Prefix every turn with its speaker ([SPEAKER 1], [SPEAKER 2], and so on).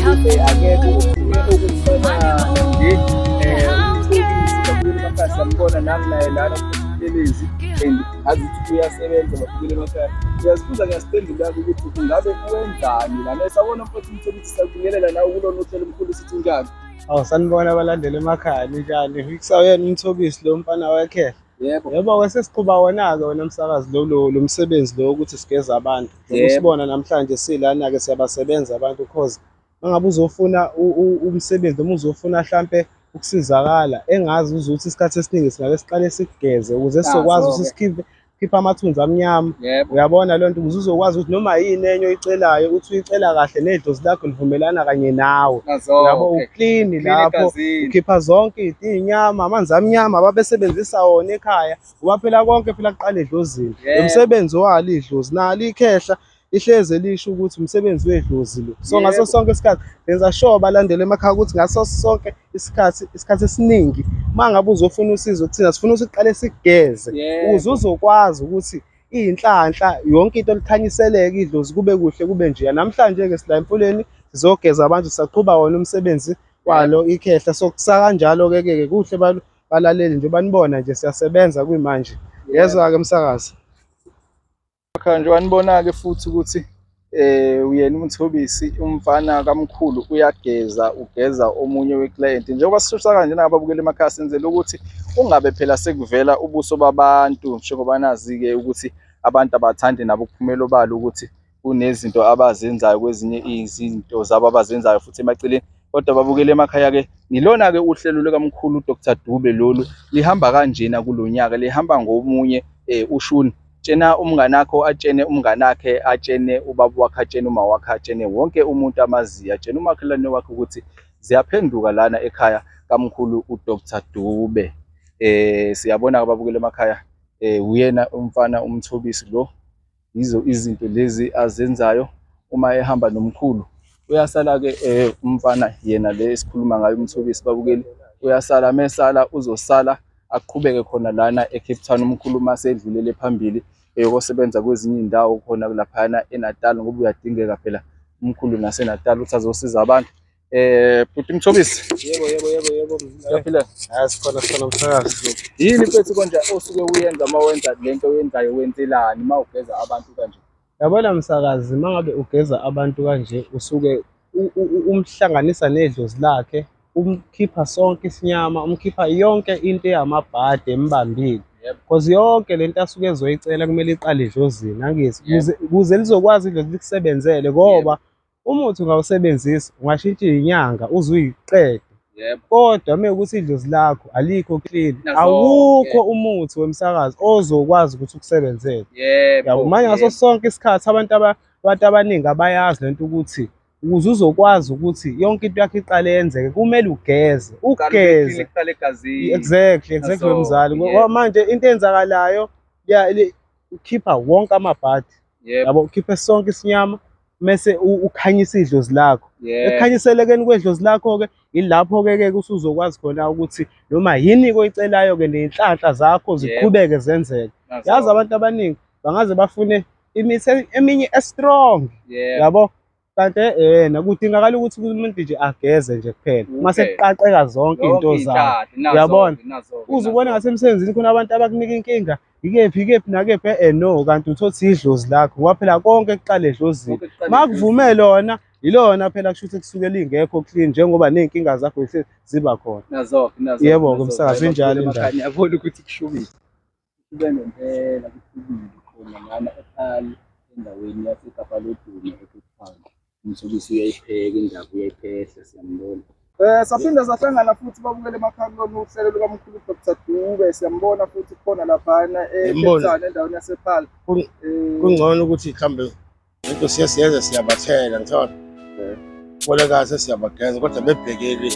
[SPEAKER 1] Akekho okunye okufana nje umthobisi babukeli emakhaya, siyambona nami naye lana uButhelezi and azi ukuthi uyasebenza babukeli emakhaya. Uyazibuza ngiyasiphendula-ke ukuthi kungabe wenzani lana. Sawubona mfowethu Mthobisi, siyakubingelela nawe kulona uhlelo omkhulu, sithi unjani?
[SPEAKER 2] Awu sanibona abalandeli emakhaya, ninjani? Kusawuyena uMthobisi lo mfana wekhehla.
[SPEAKER 1] Yebo.
[SPEAKER 2] Yebo-ke sesiqhuba wona-ke wena msakazi lo lo lo msebenzi lo ukuthi sigeze abantu. Njengoba usibona namhlanje silana-ke siyabasebenza abantu cause mangabe uzofuna umsebenzi noma uzofuna hlampe ukusizakala engazi uzuthi isikhathi esiningi singake siqale sikugeze ukuze sizokwazi ukuthi sikhiphe khipha amathunzi amnyama. Uyabona leyo nto ukuze uzokwazi ukuthi noma yini enye oyicelayo uthi uyicela kahle nedlozi lakho livumelana kanye nawe. Uyabo uklini lapho ukhipha zonke iy'nyama amanzi amnyama ababesebenzisa wona ekhaya ngoba phela konke phela kuqala edlozini. Lo msebenzi walo idlozi nalo ikhehla lihleze lisho ukuthi umsebenzi wedlozi lo. So ngaso sonke isikhathi benza sure balandele emakhaya ukuthi ngaso sonke isikhathi isikhathi esiningi uma ngabe uzofuna usizo kuthina sifuna ukuthi uqale sikugeze ukuze uzokwazi ukuthi iy'nhlanhla yonke into likhanyiseleke idlozi kube kuhle kube njeya. Namhlanje-ke sila emfuleni sizogeza abantu sisaqhuba wona umsebenzi walo ikhehla. So kusakanjalo-ke ke kuhle balaleli njengoba nibona nje siyasebenza kuyimanje. Yezwa-ke msakazi.
[SPEAKER 1] Cha njengoba nibona-ke futhi ukuthi uyena uMthobisi umfana kamkhulu uyageza, ugeza omunye weklayenti. Njengoba sishisa kanjena ababukeli emakhaya senzela ukuthi ungabe phela sekuvela ubuso babantu njengoba nazi-ke ukuthi abantu abathandi nabo ukuphumela obala ukuthi kunezinto abazenzayo kwezinye izinto zabo abazenzayo futhi emaceleni. Kodwa babukele emakhaya-ke ngilona-ke uhlelo lukamkhulu uDr Dube lolu lihamba kanjena kulo nyaka lihamba ngomunye ushuni. Tshena umnganakho atshene umnganakhe atshene ubaba wakhe atshene uma wakhe atshene wonke umuntu amaziyo atshene umakhelwane wakhe ukuthi ziyaphenduka lana ekhaya kamkhulu uDr Dube. Siyabona ababukeli emakhaya uyena umfana uMthobisi lo, yizo izinto lezi azenzayo uma ehamba nomkhulu. Uyasala-ke umfana yena le esikhuluma ngayo uMthobisi babukeli, uyasala mesala uzosala aqhubeke khona lana eCape Town umkhulu uma sedlulele phambili eyokosebenza kwezinye iy'ndawo khona laphayana eNatal ngoba uyadingeka phela umkhulu naseNatal ukuthi azosiza abantu. Bhuti Mthobisi.
[SPEAKER 2] Yebo yebo yebo yebo.
[SPEAKER 1] Siyaphila.
[SPEAKER 2] Hayi sikhona sikhona msakazi.
[SPEAKER 1] Yini mfethu konje osuke uyenza uma wenza lento oyenzayo wenzelani uma ugeza abantu kanje?
[SPEAKER 2] Yabona msakazi uma ngabe ugeza abantu kanje usuke umhlanganisa nedlozi lakhe, umkhipha sonke isinyama, umkhipha yonke into eyamabhadi embambile. Because yonke lento asuke ezoyicela kumele iqale edlozini, angithi? Ukuze lizokwazi idlozi likusebenzele ngoba Umuthi ungawusebenzisa ungashintsha iy'nyanga uze uyiqede.
[SPEAKER 1] Yebo.
[SPEAKER 2] Kodwa uma ukuthi idlozi lakho alikho clean,
[SPEAKER 1] Nazo-ke.
[SPEAKER 2] awukho umuthi wemsakazo ozokwazi ukuthi ukusebenzele.
[SPEAKER 1] Yebo.
[SPEAKER 2] Yabo manje ngaso
[SPEAKER 1] yebo.
[SPEAKER 2] sonke isikhathi abantu abantu abaningi abayazi lento ukuthi ukuze uzokwazi ukuthi yonke into yakho iqale yenzeke kumele ugeze,
[SPEAKER 1] Uqale ube
[SPEAKER 2] ugeze.
[SPEAKER 1] clean, kuqale egazini.
[SPEAKER 2] Exactly, exactly
[SPEAKER 1] Nazo-ke,
[SPEAKER 2] mzali.
[SPEAKER 1] yebo.
[SPEAKER 2] Ngoba manje into eyenzakalayo ukhipha wonke amabhadi.
[SPEAKER 1] Yebo.
[SPEAKER 2] Yabo ukhiphe sonke isinyama mese ukhanyisa idlozi lakho.
[SPEAKER 1] Yebo.
[SPEAKER 2] Ekukhanyiselekeni kwedlozi lakho-ke ilapho-ke ke usuzokwazi khona ukuthi noma yini oyicelayo-ke ney'nhlanhla zakho ziqhubeke zenzeke.
[SPEAKER 1] Nazo.
[SPEAKER 2] Yazi abantu abaningi bangaze bafune imithi eminye e-strong
[SPEAKER 1] Yebo.
[SPEAKER 2] yabo kanti yena kudingakala ukuthi umuntu nje ageze nje kuphela uma sekuqaqeka zonke izinto zakhe uyabona uze ubone ngasemsebenzini khona abantu abakunika inkinga ikephi ikephi nakephi no kanti uthothi idlozi lakho ngoba phela konke kuqala edlozini makuvume lona ilona phela kusho ukuthi kusuke lingekho clean njengoba ney'nkinga zakho ziba khona.
[SPEAKER 1] Nazo-ke nazo.
[SPEAKER 2] Yebo-ke msakazi injalo indaba.
[SPEAKER 1] Ngiyabona ukuthi kushubile. Kube ngempela kushubile khona lana ePaarl endaweni yaseKapa Lodumo eCape Town. Umthobisi uyayipheka indaba uyayiphehla siyambona. Saphinda sahlangana futhi babukele emakhaya kulona uhlelo lukamkhulu Dr Dube siyambona futhi khona laphana eCape Town endaweni yasePaarl.
[SPEAKER 3] Kungcono ukuthi mhlambe Into siye siyenze siyabathela ngithola. Bole kahle siyabageza kodwa bebhekeli.